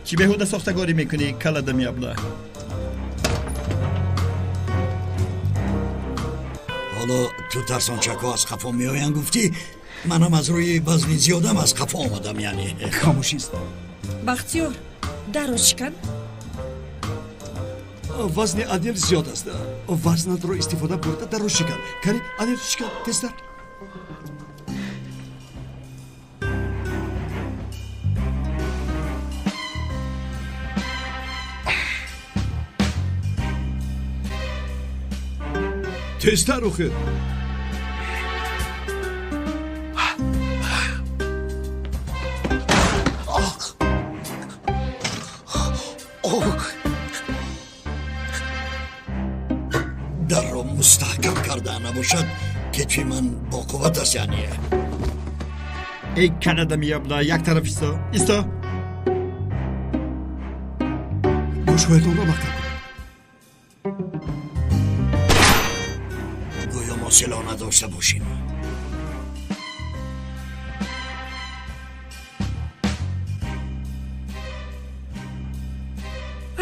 Чӣ беҳуда сохтагорӣ мекунӣ, каладами абла? Ҳоло ту тарсончакҳо аз қафо меоянд гуфтӣ, манам аз рӯи вазни зиёдам аз қафо омадам, яъне. Хомӯш ист. Бахтиёр, дарро шикан. Вазни Адил зиёд аст. Вазнатро истифода бурда дарро шикан. Кани, Адил, шикан, тезтар. Тезтар, охир. Дарро мустаҳкам карда набошад, кетфи ман бо қувват аст, яъне. Эй каладами абла, як тараф исто, исто. Гӯшҳоятонро маҳкам кунед. Гӯё мо силоҳ надошта бошем.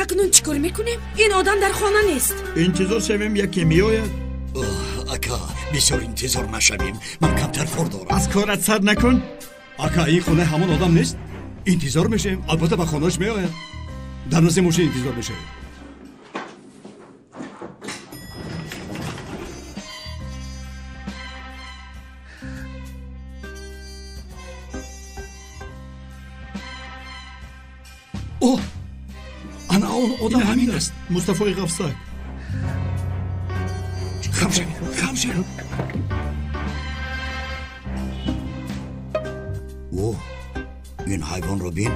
Акнун чӣ кор мекунем? Ин одам дар хона нест. Интизор шавем, яке меояд. Ака, бисёр интизор нашавем, ман камтар кор дорам. Аз корат сар накун. Ака, ин хонаи ҳамон одам нест? Интизор мешавем, албатта ба хонааш меояд. Дар назди мошин интизор мешавем. О, ана он одам ҳамин аст. Мустафои Ғафсак. Хам шавед, хам шавед. О, ин ҳайвонро бин.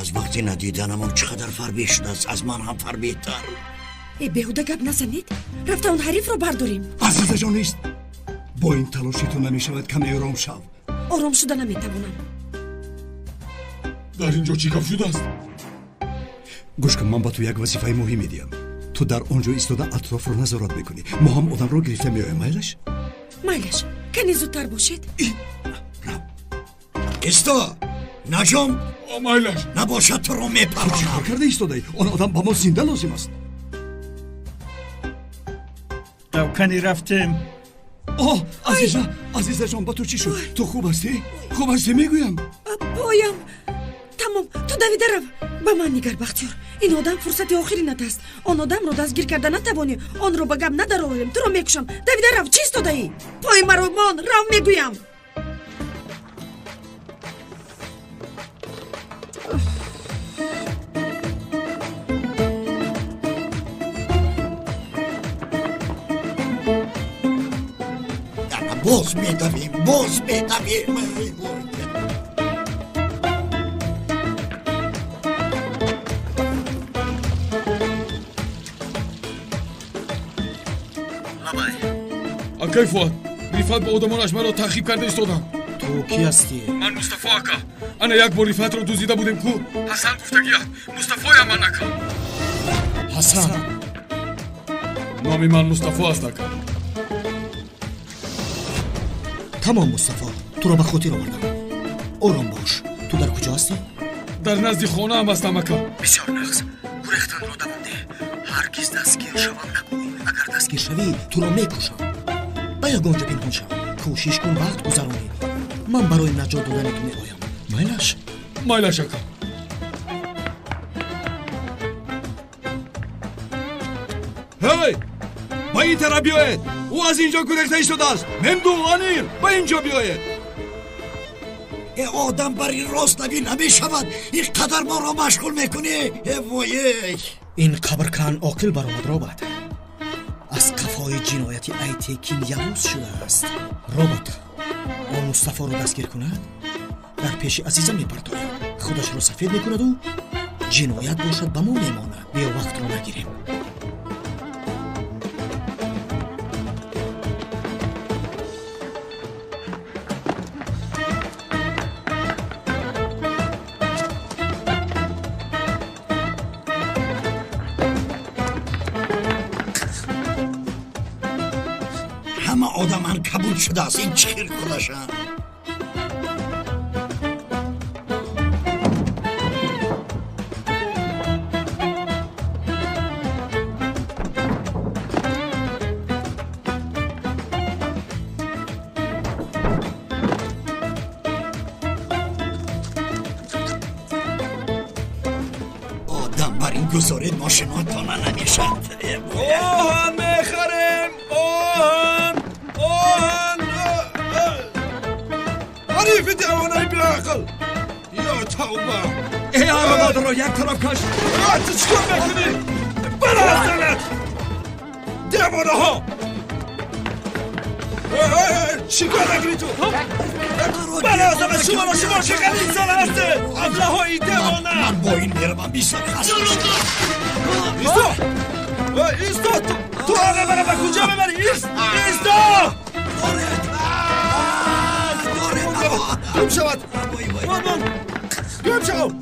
Аз вақти надиданамон чӣ қадар фарбеҳ шудааст, аз ман ҳам фарбеҳтар. Э, беҳуда гап назанед. Рафта он ҳарифро бардорем. Азизаҷон нест. Бо ин талоши ту намешавад, каме ором шав. Ором шуда наметавонам. Дар ин ҷо чӣ гап шудааст? Гӯш кун, ман ба ту як вазифаи муҳим медиҳам. Ту дар он ҷо истода атрофро назорат мекунӣ. Мо ҳам одамро гирифта меоем, майлаш? Майлаш, кане зудтар бошед. Рав. Исто, наҷом. Майлаш. Набошад, туро мепаронам. Ту чӣ кор карда истодаӣ? Он одам ба мо зинда лозим аст. Рав, кани рафтем. О, Азиза, Азизаҷон, ба ту чӣ шуд? Ту хуб ҳастӣ? Хуб ҳастӣ, мегӯям. Поям. Тамом, ту давида рав. Ба ман нигар, Бахтиёр. Ин одам фурсати охиринат аст. Он одамро дастгир карда натавонӣ, онро ба гап надарорем, туро мекушам. Давида рав, чӣ истодаӣ? Пои маро мон, рав мегӯям. Боз медавем, боз медавем. Акай Фуад, Рифат ба одамонаш маро таъқиб карда истоданд. Ту кӣ ҳастӣ? Ман Мустафо, ака. Ана як бор Рифатро дуздида будем ку. Ҳасан гуфтагият. Мустафоям ман, ака. Ҳасан. Номи ман Мустафо аст, ака. Тамом, Мустафо, туро ба хотир овардам. Ором бош. Ту дар куҷо ҳастӣ? Дар назди хонаам ҳастам, ака. Бисёр нағз. Гурехтанро давом деҳ. Ҳаргиз дастгир шавам нагӯй. Агар дастгир шавӣ, туро мекушам. Ба ягон ҷо пинҳон шав. Кӯшиш кун вақт гузаронӣ. Ман барои наҷот додани ту меоям. Майлаш? Майлаш, ака. Ҳей! Ба ин тараф биёед! Ӯ аз ин ҷо гурехта истодааст. Мемду, Анир, ба ин ҷо биёед. Э, одам бар ин рост навӣ намешавад. Ин қадар моро машғул мекунӣ. Э, вой. Ин қабркан оқил баромад, Робот. Аз қафои ҷинояти Айтекин явуз шудааст. Робот, он Мустафоро дастгир кунад, дар пеши Азиза мепартояд, худашро сафед мекунаду ҷиноят бошад ба мо мемонад. Биё вақтро нагирем. Ҳама одаман кабуд шудааст. Ин чӣ хел худашанд? Қадам бар ин гузоред мошинотона намешад. Оҳан мехарем, оҳан, оҳан. Ҳарифи девонаи беақл. Ё тавба. Эй аробадро як тараф каш. Ту чӣ кор мекунӣ? Бара аз занат. Девонаҳо. Чӣ кор мекунӣ ту? Бара аз занат, шуморо шумо чӣ қадр инсон ҳастед? Аблаҳои девона. Ман бо ин меравам, бисёр хаста шудам. Исто! Исто! Ту ана ба куҷо мебарӣ? Исто! Гум шавад! Ман! Гум шав!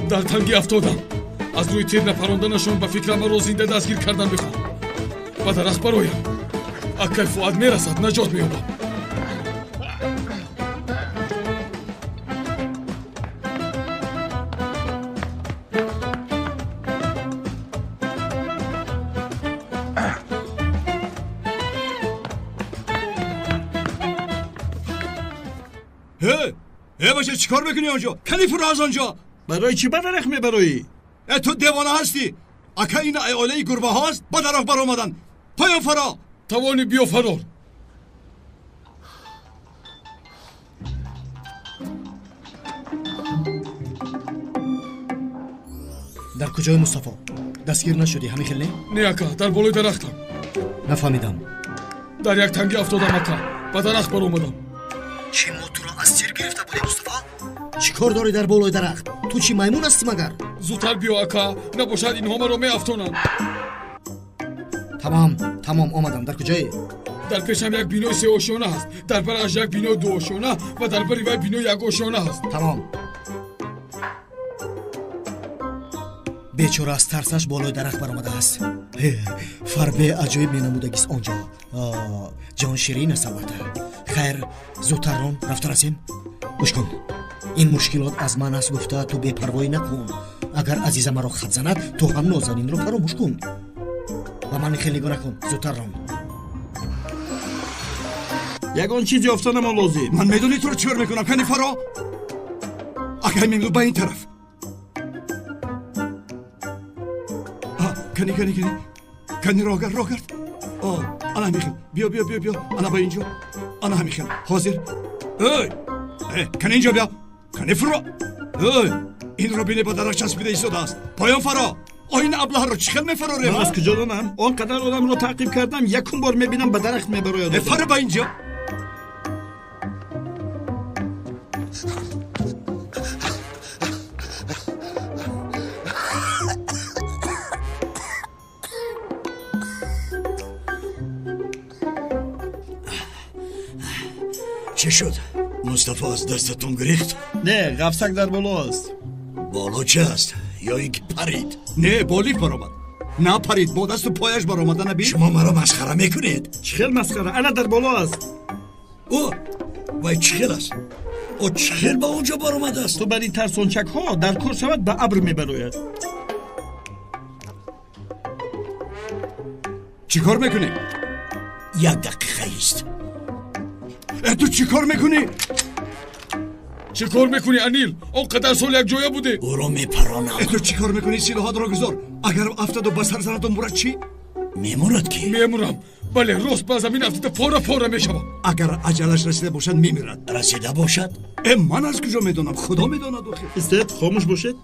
Дар танги афтодам. Аз рӯи тир напаронданашон ба фикрам маро зинда дастгир кардан бихоҳам. Ба дарахт бароям. Акай Фуад мерасад, наҷот меёбам. Э бача, чӣ кор мекунӣ онҷо? Кани фуро аз онҷо. Барои чӣ ба дарахт мебароӣ? Э ту девона ҳастӣ. Ака ин оилаи гурбаҳост, ба дарахт баромаданд. Поён фаро. Тавони биё фарор. Дар куҷои Мустафо? Дастгир нашудӣ, ҳамин хел не? Не ака, дар болои дарахтам. Нафаҳмидам. Дар як танги афтодам ака, ба дарахт баромадам. Чӣ мо туро аз тир гирифта будем, Мустафо? Чӣ кор дорӣ дар болои дарахт? Ту чӣ маймун ҳастӣ магар? Зудтар биё ака, набошад инҳо маро меафтонанд. Тамом, тамом, омадам. Дар куҷое? Дар пешам як бинои сеошёна ҳаст, дар бараш як бинои дуошёна ва дар бари вай бинои якошёна ҳаст. Тамом. Бечора аз тарсаш болои дарахт баромадааст. Фарбе аҷоиб менамудагист он ҷо. Ҷон ширин аст албатта. Хайр, зудтар рон, рафта расем. Гӯш кун, ин мушкилот аз ман аст гуфта ту бепарвоӣ накун. Агар Азиза маро хат занад, ту ҳам Нозанинро фаромӯш кун. Ба ман хел нигоҳ накун, зудтар рон. Ягон чиз ёфтанамон лозим. Ман медонӣ туро чӣ кор мекунам? Кани фаро. Акай мемду ба ин тараф. Кани, кани, кани. Кани роҳ гард. Ана ҳамин хел. Биё, биё, биё, биё. Ана ба инҷо. Ана ҳамин хел. Ҳозир. Эй! Кани инҷо биё. Кани фуро. Эй! Инро бине, ба дарахт часпида истодааст. Поён фаро. О ин аблаҳро чӣ хел мефарорем? Ман аз куҷо донам? Он қадар одамро таъқиб кардам, якум бор мебинам ба дарахт мебарояд. Фаро ба инҷо. Чӣ шуд? Мустафо аз дастатон гирифт? Не, ғафсак дар боло аст. Боло чӣ аст? Ё ин ки парид? Не, болиф баромад. На парид, бо дасту пояш баромада набин. Шумо маро масхара мекунед? Чӣ хел масхара? Ана дар боло аст. Ӯ вай чӣ хел аст? Ӯ чӣ хел ба он ҷо баромадааст? Ту бар ин тарсончакҳо дар кор шавад ба абр мебарояд. Чӣ кор мекунӣ? Як дақиқа ист. Ту чӣ кор мекунӣ? Чӣ кор мекунӣ, Анил? Он қадар сол якҷоя будем. Ӯро мепаронам. Ту чӣ кор мекунӣ? Силоҳатро гузор. Агар афтаду ба сар занаду мурад чӣ? Мемурад ки? Мемурам. Бале, рост ба замин афтида пора пора мешавам. Агар аҷалаш расида бошад, мемирад. Расида бошад? Ман аз куҷо медонам? Худо медонад охир. Истед, хомӯш бошед.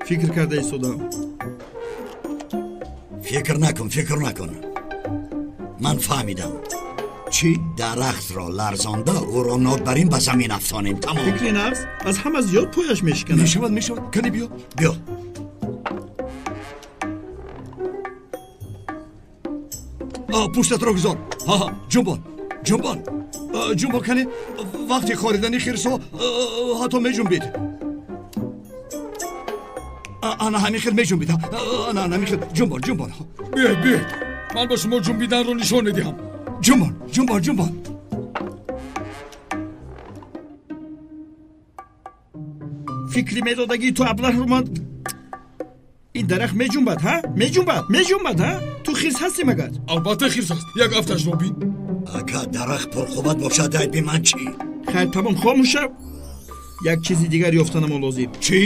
Фикр карда истодам. Фикр накун, фикр накун. Ман фаҳмидам. Чӣ? Дарахтро ларзонда ӯро нодбарин ба замин афтонем. Тамом. Фикри нафс аз ҳама зиёд пояш мешиканад. Мешавад, мешавад. Кани биё. Биё. Пуштатро гузор. Ҳа, ҷунбон, ҷунбон. Ҷунбон кане, вақти хоридани хирсҳо ҳатто меҷунбид. Ана ҳамин хел меҷунбид. Ана ҳамин хел. Ҷунбон, ҷунбон. Биёед, биёед. Ман ба шумо ҷунбиданро нишон медиҳам. Ҷунбон, ҷунбон, ҷунбон. Фикри медодагии ту аблаҳро ман. Ин дарахт меҷунбад, ҳа? Меҷунбад, меҷунбад, ҳа? Ту хирс ҳастӣ магар? Албатта хирс аст. Як афташро бин. Ака дарахт пурқувват бошад, айби ман чӣ? Хайр, тамом, хомӯш шав. Як чизи дигар ёфтанамон лозим. Чӣ?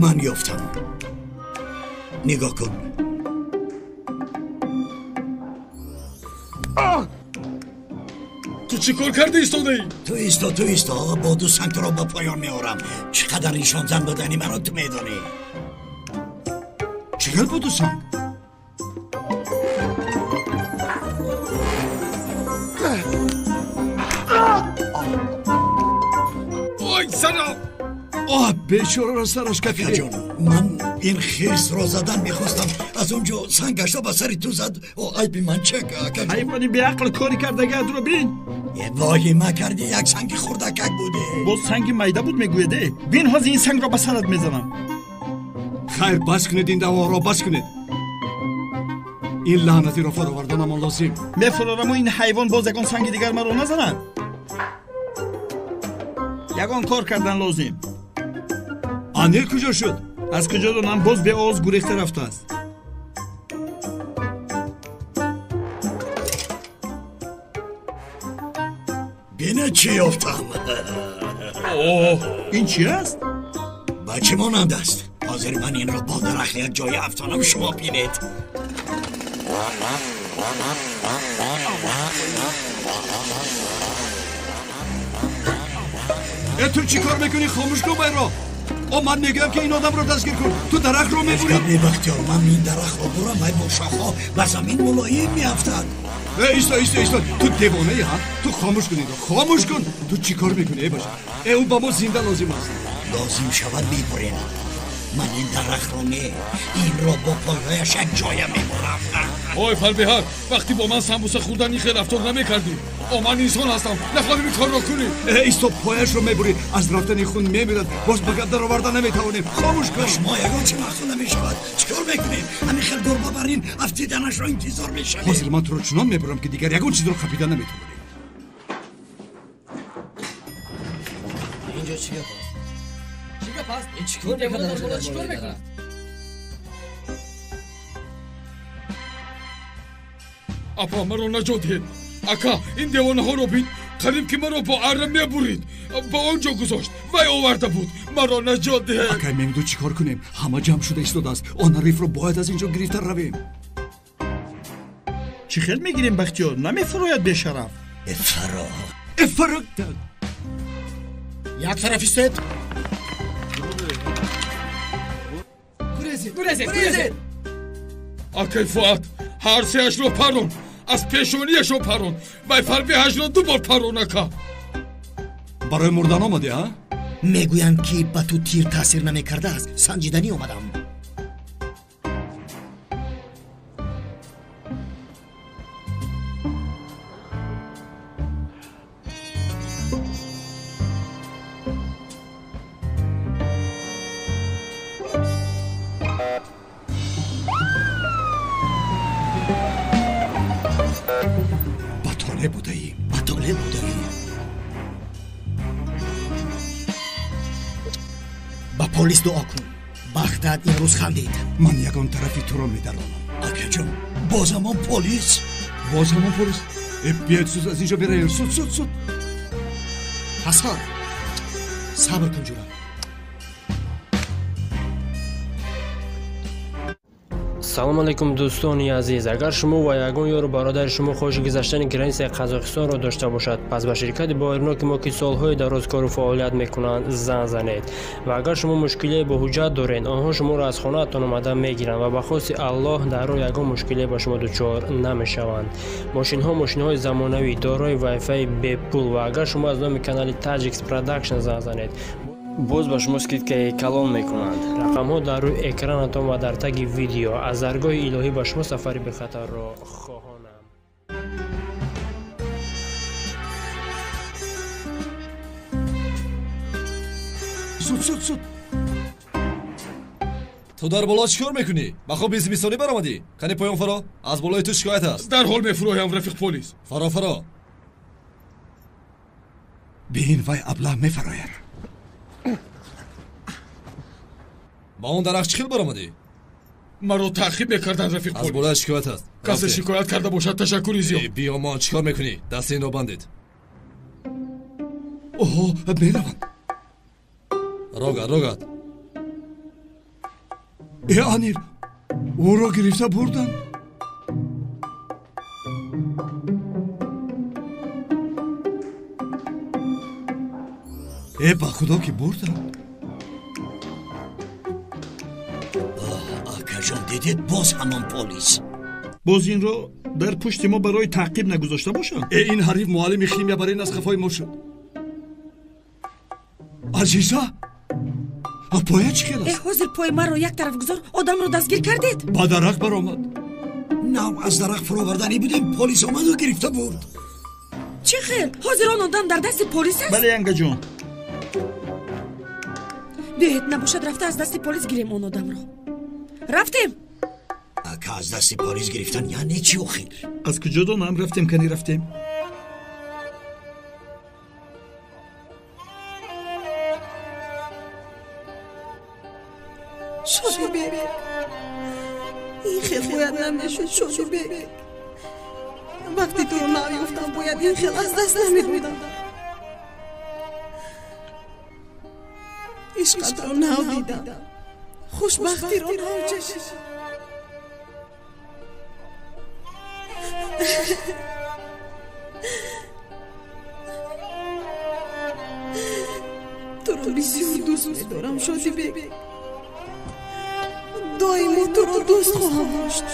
Ман ёфтам. Нигоҳ кун. Ту чӣ кор карда истодаӣ? Ту исто, ту исто. Бо ду санг туро ба поён меорам. Чӣ қадар нишонзан будани маро ту медонӣ. Чӣ хел бо ду санг? Ой, сарам! Оҳ, бечораро сараш кафиде. Акаҷон, ман ин хирсро задан мехостам. Аз он ҷо санг гашта ба сари ту зад. О, айби ман чӣ, акаҷон? Ҳайвони беақл, кори кардагиатро бин. Воҳима кардӣ, як санги хурдакак буде. Боз санги майда буд мегӯед, э? Бин, ҳозир ин сангро ба сарат мезанам. Хайр, бас кунед ин даъворо, бас кунед. Ин лаънатиро фароварданамон лозим. Мефурораму ин ҳайвон боз ягон санги дигар маро назанад. Ягон кор кардан лозим. Анил куҷо шуд? Аз куҷо донам, боз беовоз гурехта рафтааст. Бина чӣ ёфтам. Оҳ, ин чӣ аст? Ба чӣ монанд аст? Ҳозир ман инро бо дарахт як ҷоя афтонам, шумо бинед. Э, ту чӣ кор мекунӣ? Хомӯш кун байро. О, ман мегӯям, ки ин одамро дастгир кун. Ту дарахтро мебурӣ. Гап бахтиёр, ман ин дарахтро бурам, вай бо шохҳо ба замин мулоим меафтад. Э, исто, исто, исто. Ту девонаи, ҳа? Ту хомӯш кун инро, хомӯш кун. Ту чӣ кор мекунӣ, э баша? Э, ӯ ба мо зинда лозим аст. Лозим шавад мебурем. Ман ин дарахтро не, инро бо пойҳояш як ҷоя мебурам. Ой, фарбеҳак, вақте бо ман самбуса хӯрдан ин хел рафтор намекардӣ. О, ман инсон ҳастам, нахоҳем ин корро кунӣ. Э, исто, пояшро мебурӣ, аз рафтани хун мемирад, боз ба гап дароварда наметавонем. Хомӯш кун. Ба шумо ягон чӣ маъқул намешавад. Чӣ кор мекунем? Ҳамин хел гурба бар ин афтиданашро интизор мешавем. Ҳозир ман туро чунон мебурам, ки дигар ягон чизро қапида наметавонӣ. Инҷо чӣ гап аст? Чӣ гап аст? Ин чӣ кор мекунад? Чӣ кор мекунад? Апа, маро наҷот диҳед. Ака, ин девонаҳоро бин. Қариб ки маро бо арра мебурид. Ба он ҷо гузошт. Вай оварда буд. Маро наҷот диҳед. Акай Мемду, чӣ кор кунем? Ҳама ҷамъ шуда истодааст. Он арифро бояд аз ин ҷо гирифта равем. Чӣ хел мегирем, Бахтиёр? Намефурояд бешараф. Э, фаро. Э, фаро. Як тараф истед. Гурезед, гурезед, гурезед. Акай Фуат, ҳар сеашро парон. Аз пешониашро парон. Вай фарбеҳашро ду бор парон, ака. Барои мурдан омадӣ, ҳа? Мегӯянд, ки ба ту тир таъсир намекардааст. Санҷиданӣ омадам. Ба толе будаӣ. Ба толе будаӣ. Ба полис дуо кун. Бахтат имрӯз хандид. Ман ягон тарафи туро медаронам. Акаҷон, боз ҳамон полис? Боз ҳамон полис? Э, биёед суд аз ин ҷо биравем. Суд, суд, суд. Ҳасан, сабр кун, ҷура. Салом алейкум, дӯстони азиз. Агар шумо ва ягон ёру бародари шумо хоҳиши гузаштани границаи Қазоқистонро дошта бошад, пас ба ширкати боирноки мо, ки солҳои дароз кору фаъолият мекунанд, занг занед. Ва агар шумо мушкилие бо ҳуҷҷат доред, онҳо шуморо аз хонаатон омада мегиранд ва ба хости Аллоҳ дар роҳ ягон мушкилие ба шумо дучор намешаванд. Мошинҳо мошинҳои замонавӣ, дорои вайфаи бепул, ва агар шумо аз номи канали Таҷикс Продакшн занг занед, Боз ба шумо скидкаи калон мекунанд. Рақамҳо дар рӯи экранатон ва дар таги видео. Аз даргоҳи илоҳӣ ба шумо сафари бехатарро хоҳонам. Суд, суд, суд. Ту дар боло чӣ кор мекунӣ? Ба хоби зимистонӣ баромадӣ? Кани поён фаро, аз болои ту шикоят аст. Дар ҳол мефуроям, рафиқ полис. Фаро, фаро. Бин, вай аблаҳ мефарояд. Ба он дарахт чӣ хел баромадӣ? Маро таъқиб мекарданд, рафиқ полис. Аз болоя шикоят аст. Касе шикоят карда бошад, ташаккури зиёд. Биёмон, чӣ кор мекунӣ? Дасти инро бандед. Оҳо, мераванд. Рогат, рогат. Э, Анил, ӯро гирифта бурданд. Э, ба худо ки бурданд. Акаҷон, дидед, боз ҳамон полис. Боз инро дар пушти мо барои таъқиб нагузошта бошанд? Э, ин ҳариф муаллими химия бар ин аз қафои мо шуд. Азиза, поя чӣ хел аст? Э, ҳозир пои маро як тараф гузор, одамро дастгир кардед? Ба дарахт баромад. Нав аз дарахт фуроварданӣ будем, полис омаду гирифта бурд. Чӣ хел? Ҳозир он одам дар дасти полис аст? Бале, янгаҷон. Биёед, набошад рафта аз дасти полис гирем он одамро. Рафтем? Ака, аз дасти полис гирифтан яъне чӣ охир? Аз куҷо донам? Рафтем, кани рафтем. Шодибек, ин хел бояд намешуд, Шодибек. Вақти туро наёфтам, бояд ин хел аз даст намедодам. Ишқатро нав дидам, хушбахтиро нав чашидам. Туро бисёр дӯст медорам, Шодибек. Доимо туро дӯст хоҳам дошт.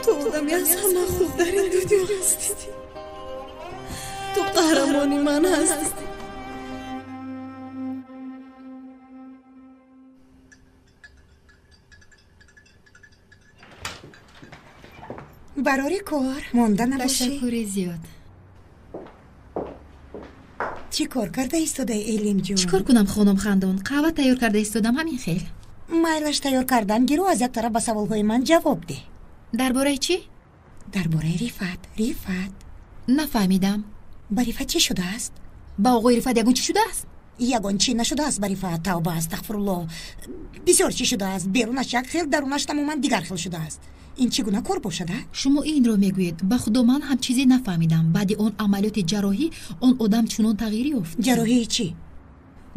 Ту одами аз ҳама хуб дар ин дунё ҳастӣ. Ту қаҳрамони ман ҳастӣ. Барори кор монда набошӣ. Ташаккури зиёд. Чӣ кор карда истодаи, Элимҷон? Чӣ кор кунам, хонум Хандон? Қаҳва тайёр карда истодам, ҳамин хел. Майлаш тайёр кардан гиру, аз як тараф ба саволҳои ман ҷавоб деҳ. Дар бораи чӣ? Дар бораи Рифат. Рифат. Нафаҳмидам. Ба Рифат чӣ шудааст? Ба оғои Рифат ягон чӣ шудааст? Ягон чӣ нашудааст ба Рифат, тавба, астағфируллоҳ. Бисёр чӣ шудааст. Берунаш як хел, дарунаш тамоман дигар хел шудааст. Ин чӣ гуна кор бошад, а? Шумо инро мегӯед. Ба худо ман ҳам чизе нафаҳмидам. Баъди он амалиёти ҷарроҳӣ он одам чунон тағйир ёфт. Ҷарроҳии чӣ?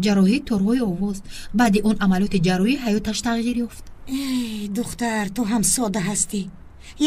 Ҷарроҳии торҳои овоз. Баъди он амалиёти ҷарроҳӣ ҳаёташ тағйир ёфт. Эй, духтар, ту ҳам сода ҳастӣ.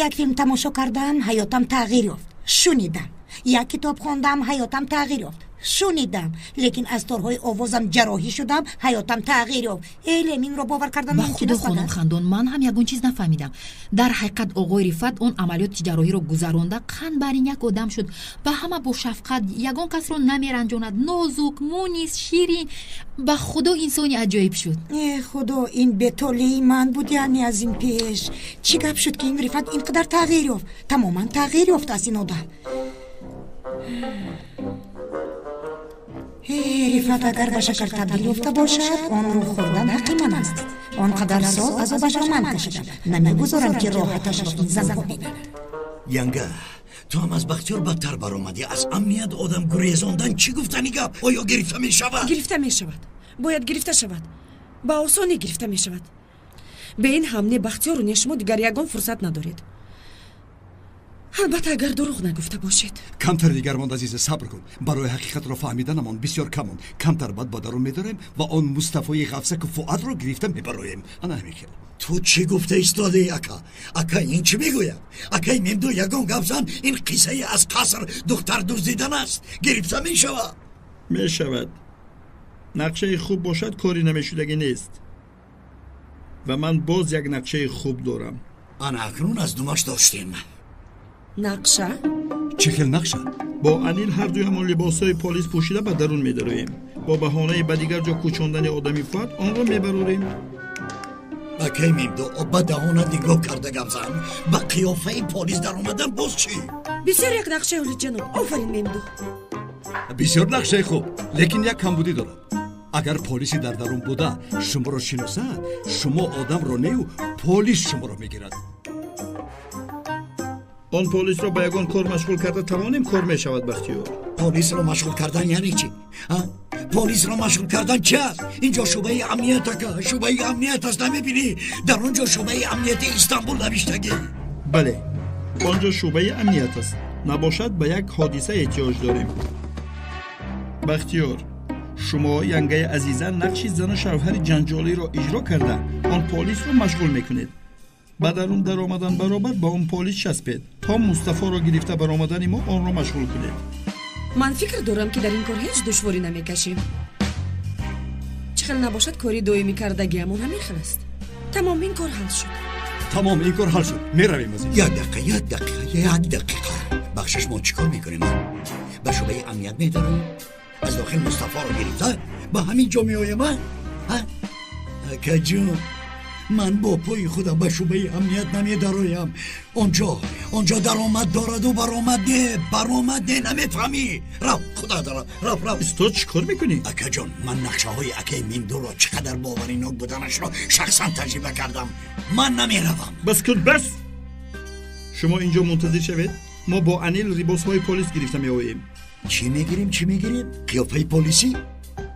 Як филм тамошо кардам, ҳаётам тағйир ёфт. Шунидам. Як китоб хондам, ҳаётам тағйир ёфт. Шунидам. Лекин аз торҳои овозам ҷарроҳӣ шудам, ҳаётам тағйир ёфт. Элем, инро бовар кардан мумкин аст? Ба худо, хонум Хандон, ман ҳам ягон чиз нафаҳмидам. Дар ҳақиқат оғои Рифат он амалиёти ҷарроҳиро гузаронда қанд бар ин як одам шуд. Ба ҳама бо шафқат, ягон касро намеранҷонад, нозук, мунис, ширин. Ба худо инсони аҷоиб шуд. Э, худо, ин бетолии ман буд, яъне аз ин пеш. Чӣ гап шуд, ки ин Рифат ин қадар тағйир ёфт? Тамоман тағйир ёфтааст ин одам. Рифат агар ба шакар табдил ёфта бошад, онро хӯрдан ҳаққи ман аст. Он қадар сол азобашро ман кашидам. Намегузорам, ки роҳаташро ин занҳо бибарад. Янга, ту ҳам аз Бахтиёр бадтар баромадӣ. Аз амният одам гурезондан чӣ гуфтани гап? Оё гирифта мешавад? Гирифта мешавад. Бояд гирифта шавад. Ба осонӣ гирифта мешавад. Бе ин ҳам не Бахтиёру не шумо дигар ягон фурсат надоред. Албатта, агар дурӯғ нагуфта бошед. Камтар дигар монд, азиза, сабр кун. Барои ҳақиқатро фаҳмиданамон бисёр кам монд. Камтар баъд ба дарун медорем ва он Мустафои Ғафсаку Фуадро гирифта мебароем. Ана ҳамин хел. Ту чӣ гуфта истодаӣ, ака? Ака, ин чӣ мегӯяд? Акаи мемду ягон гап зан, ин қиссаи аз қаср духтар дуздидан аст. Гирифта мешавад. Мешавад. Нақшаи хуб бошад, кори намешудагӣ нест. Ва ман боз як нақшаи хуб дорам. Ана акнун аз думаш доштем. Нақша? Чӣ хел нақша? Бо Анил ҳар дуямон либосҳои полис пӯшида ба дарун медароем. Бо баҳонаи ба дигар ҷо кӯчондани одами Фуад онро мебарорем. Акай Мимдо, ба даҳона нигоҳ карда гап зан. Ба қиёфаи полис даромадан боз чӣ? Бисёр як нақшаи олиҷаноб. Офарин, Мимдо. Бисёр нақшаи хуб, лекин як камбудӣ дорад. Агар полиси дар дарун буда шуморо шиносад, шумо одамро нею полис шуморо мегирад. Он полисро ба ягон кор машғул карда тавонем, кор мешавад, Бахтиёр. Полисро машғул кардан яъне чӣ? Полисро машғул кардан чи аст? Инҷо шӯъбаи амният, ака, шӯъбаи амният аст, намебинӣ? Дар он ҷо шӯъбаи амнияти Истанбул навиштагӣ. Бале, он ҷо шӯъбаи амният аст. Набошад, ба як ҳодиса эҳтиёҷ дорем. Бахтиёр, шумо янгаи азиза нақши зану шавҳари ҷанҷолиро иҷро карда, он полисро машғул мекунед. Ба дарун даромадан баробар ба он полис часпед, то Мустафоро гирифта баромадани мо онро машғул кунед. Ман фикр дорам, ки дар ин кор ҳеҷ душворӣ намекашем. Чӣ хел набошад, кори доимӣ кардагиамон ҳамин хел аст. Тамом, ин кор ҳал шуд. Тамом, ин кор ҳал шуд. Меравем аз ин. Як дақиқа, як дақиқа, як дақиқа. Бахшиш, мо чӣ кор мекунем? Ба шӯъбаи амният медароем, аз дохил Мустафоро гирифта ба ҳамин ҷо меоем. Акаҷон, ман бо пои худам ба шӯъбаи амният намедароям. Онҷо даромад дораду баромад не, баромад не, намефаҳмӣ? Рав, худо дара, рав, рав. Устод, чӣ кор мекунӣ? Акаҷон, ман нақшаҳои акаи Мимдуро чӣ қадар боваринок буданашро шахсан таҷриба кардам. Ман намеравам. Бас кун, бас! Шумо инҷо мунтазир шавед, мо бо Анил либосҳои полис гирифта меоем. Чӣ мегирем, чӣ мегирем? Қиёфаи полисӣ?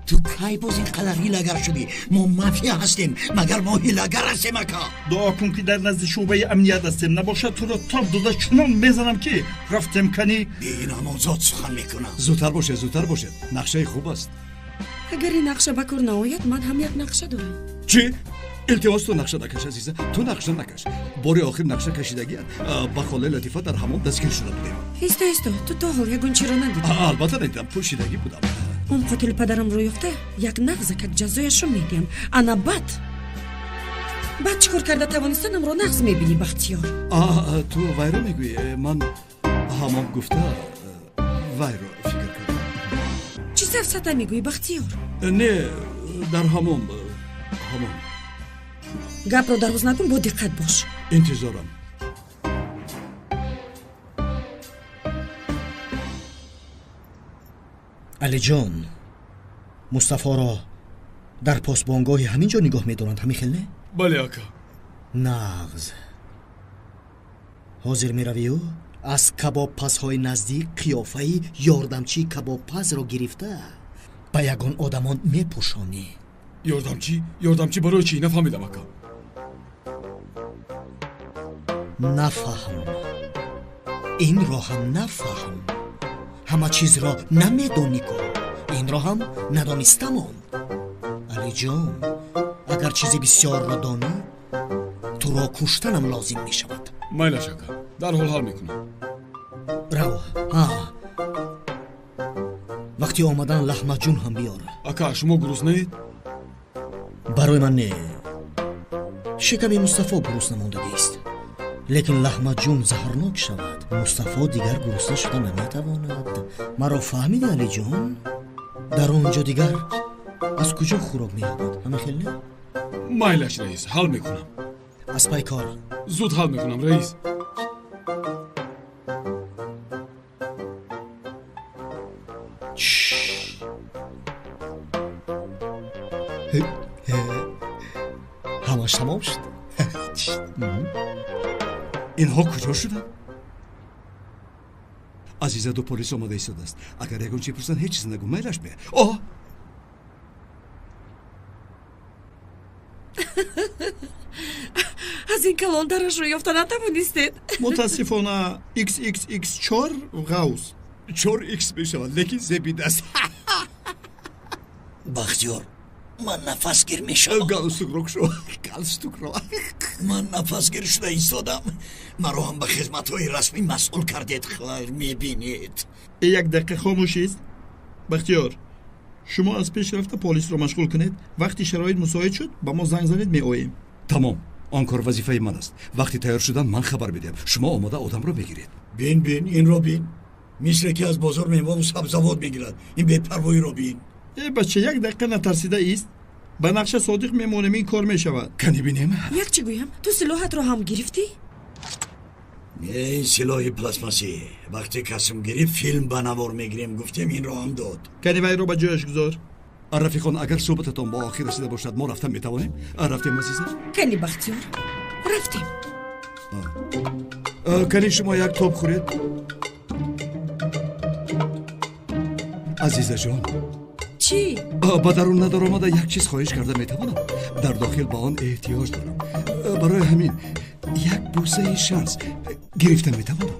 Ту кай боз ин қадар ҳилагар шудӣ? Мо мафия ҳастем, магар мо ҳилагар ҳастем, ака? Дуо кун, ки дар назди шӯъбаи амният ҳастем, набошад туро тоб дода чунон мезанам, ки рафтем кани. Бенамозод сухан мекунам. Зудтар бошед, зудтар бошед, нақшаи хуб аст. Агар ин нақша ба кор наояд, ман ҳам як нақша дорам. Чӣ? Илтимос, ту нақша накаш, азиза, ту нақша накаш. Бори охир нақша кашидагият ба холаи Латифа дар ҳамон дастгир шуда будем. Исто, исто, ту то ҳол ягон чиро надидӣ? Албатта надидам, пӯшидагӣ будам. Он қотили падарамро ёфта, як нағзакак ҷазояшро медиҳам. Ана баъд чӣ кор карда тавонистанамро нағз мебинӣ, Бахтиёр. Ту вайро мегӯӣ? Ман ҳамон гуфта вайро фикр кардам. Чӣ сафсата мегӯӣ, Бахтиёр? Не, дар ҳамон гапро дароз накун, бо диққат бош. Интизорам. Алиҷон, Мустафоро дар посбонгоҳи ҳамин ҷо нигоҳ медоранд, ҳамин хел не? Бале, ака. Нағз. Ҳозир меравию аз кабобпазҳои наздик қиёфаи ёрдамчии кабобпазро гирифта ба ягон одамон мепӯшонӣ. Ёрдамчӣ? Ёрдамчӣ барои чӣ? Нафаҳмидам, ака. Нафаҳм. Инро ҳам нафаҳм. Ҳама чизро намедонӣ ку, инро ҳам надонистамон. Алиҷон, агар чизи бисёрро донӣ, туро куштанам лозим мешавад. Майлаш, ака, дарҳол ҳал мекунам. Рав. Ҳа, вақти омадан лаҳмаҷун ҳам биёр. Ака, шумо гуруснаед? Барои ман не, шиками Мустафо гурусна мондагист. Лекин лаҳмаҷун заҳрнок шавад, Мустафо дигар гурусна шуда наметавонад. Маро фаҳмидӣ, Алиҷон? Дар он ҷо дигар аз куҷо хӯрок меёбад, ҳамин хел не? Майлаш, раис, ҳал мекунам. Аз пай кор. Зуд ҳал мекунам, раис. Ҳамаш тамом шуд. Инҳо куҷо шуданд? Азиза, ду полис омода истодааст. Агар ягон чи пурсанд, ҳеҷ чиз нагӯ, майлаш бе. О, аз ин калонтарашро ёфта натавонистед? Мутаассифона, xxx4 ғавз. 4 x мешавад, лекин зебидаст. Бахтиёр, ман нафасгир мешавам. Галстукро кушо, галстукро. Ман нафасгир шуда истодам. Маро ҳам ба хизматҳои расмӣ масъул кардед, хайр мебинед. Як дақиқа хомӯшист. Бахтиёр, шумо аз пеш рафта полисро машғул кунед. Вақти шароит мусоид шуд, ба мо занг занед, меоем. Тамом, он кор вазифаи ман аст. Вақти тайёр шудан ман хабар медиҳам, шумо омода одамро мегиред. Бин, бин, инро бин, мисле ки аз бозор меваву сабзавот мегирад. Ин бепарвоиро бин. Э бача, як дақиқа натарсида ист. Ба нақша содиқ мемонем, ин кор мешавад. Кани бинем. Як чӣ гӯям, ту силоҳатро ҳам гирифтӣ? Не, силоҳи пластмассӣ. Вақте касм гирифт, филм ба навор мегирем, гуфтем, инро ҳам дод. Кани вайро ба ҷояш гузор. Рафиқон, агар суҳбататон ба охир расида бошад, мо рафтан метавонем? Рафтем, азиза? Кани, Бахтиёр, рафтем. Кани шумо як тоб хӯред. Азизаҷон. Чӣ? Ба дарун надаромада як чиз хоҳиш карда метавонам? Дар дохил ба он эҳтиёҷ дорам. Барои ҳамин як бӯсаи шанс гирифта метавонам?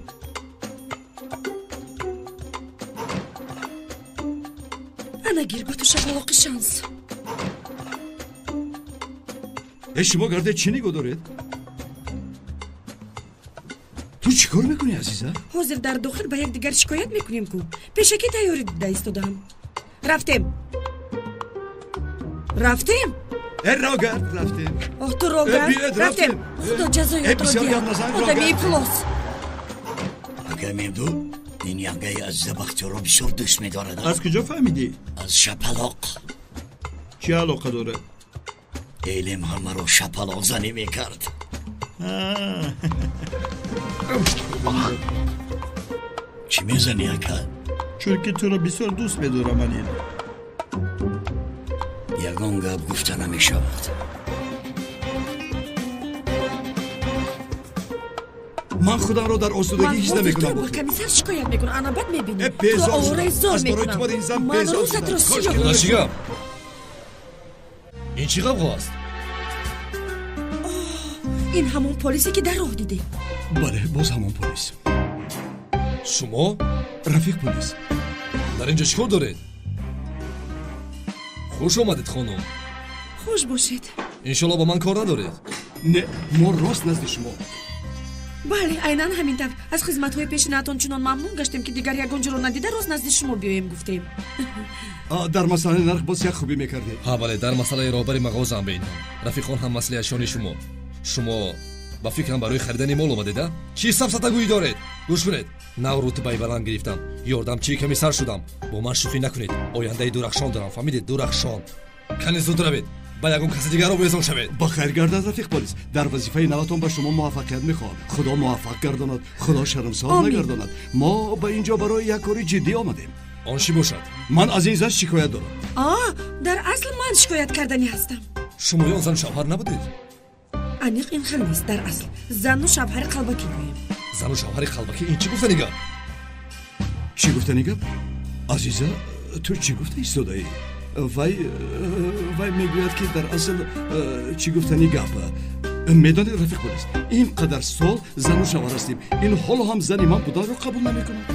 Ана гир ба ту шапалоқи шанс. Э, шумо гарде чӣ нигоҳ доред? Ту чӣ кор мекунӣ, азиза? Ҳозир дар дохил ба якдигар шикоят мекунем ку. Пешакӣ тайёрӣ дида истодаам. Рафтем. Рафтем? Э, рогард, рафтем. Оҳ, ту рогард, рафтем. Худо ҷазоятро диҳад. Одами ифлос. Акай Мемду, ин янгаи азиза Бахтиёрро бисёр дӯст медорад. Аз куҷо фаҳмидӣ? Аз шапалоқ. Чӣ алоқа дорад? Элем ҳамаро шапалоқзанӣ мекард. Чӣ мезанӣ, ака? Чунки туро бисёр дӯст медорам, Алин. Ягон гап гуфта намешавад. Ман худамро дар осудагӣ ҳис намекунам. Ба комиссар шикоят мекунам, ана бад мебинӣ. Безор овораи зор аз барои мекунам. ту бар ин зан Ман безор рӯзатро шудам. сиёҳ Худо чӣ гап? Ин чӣ ғавғо аст? Ин ҳамон полисе ки дар роҳ дидем. Бале, боз ҳамон полис. Шумо? Рафиқ полис. Дар ин ҷо чӣ кор доред? Хуш омадед, хонум. Хуш бошед. Иншолло ба ман кор надоред. Не, мо рост назди шумо. Бале, айнан ҳамин тавр. Аз хизматҳои пешинаатон чунон мамнун гаштем, ки дигар ягон ҷоро надида рост назди шумо биёем гуфтем. Дар масъалаи нарх боз як хубӣ мекардед. Ҳа, бале, дар масъалаи роҳбари мағозаам бeinам. Рафиқон ҳам маслиҳатшони шумо. Шумо ба фикрам барои харидани мол омадед, а? Чӣ сафсатагӯӣ доред? Гӯш кунед. Нав рутбаи баланд гирифтам. Ёрдамчии комиссар шудам. Бо ман шӯхӣ накунед. Ояндаи дурахшон дорам, фаҳмидед? Дурахшон. Кани зуд равед. Ба ягон каси дигарро овезон шавед. Ба хайр гардад, рафиқ полис. Дар вазифаи наватон ба шумо муваффақият мехоҳам. Худо муваффақ гардонад, Худо шармсор нагардонад. Мо ба ин ҷо барои як кори ҷиддӣ омадем. Он чӣ бошад? Ман аз ин зан шикоят дорам. А, дар асл ман шикоят карданӣ ҳастам. Шумо ён зану шавҳар набудед? Аниқ ин хел нест. Дар асл зану шавҳари қалбакӣ гӯем. Зану шавҳари қалбакӣ ин чӣ гуфтани гап? Чӣ гуфтани гап? Азиза, ту чӣ гуфта истодаӣ? Вай вай мегӯяд, ки дар асл чӣ гуфтани гап. Медонед, рафиқ полис, ин қадар сол зану шавҳар ҳастем, ин ҳоло ҳам зани ман буданро қабул намекунад.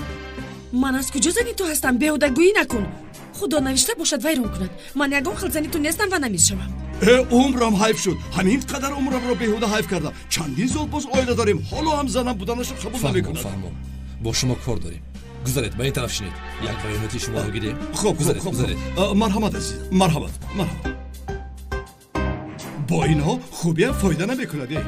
Ман аз куҷо зани ту ҳастам? Беҳудагӯӣ накун. Худо навишта бошад, вайрон кунад. Ман ягон хел зани ту нестам ва намешавам. Э, умрам ҳайф шуд. Ҳамин қадар умрамро беҳуда ҳайф кардам. Чандин сол боз оила дорем, ҳоло ҳам занам буданашро қабул намекунад. Фаҳмом, бо шумо кор дорем. Гузаред, ба ин тараф шинед. Як баёноти шуморо гирем. Хуб, гузаред, хуб, гузаред. Марҳамат, азиз, марҳамат, марҳамат. Бо инҳо хубиам фоида намекунад. Э,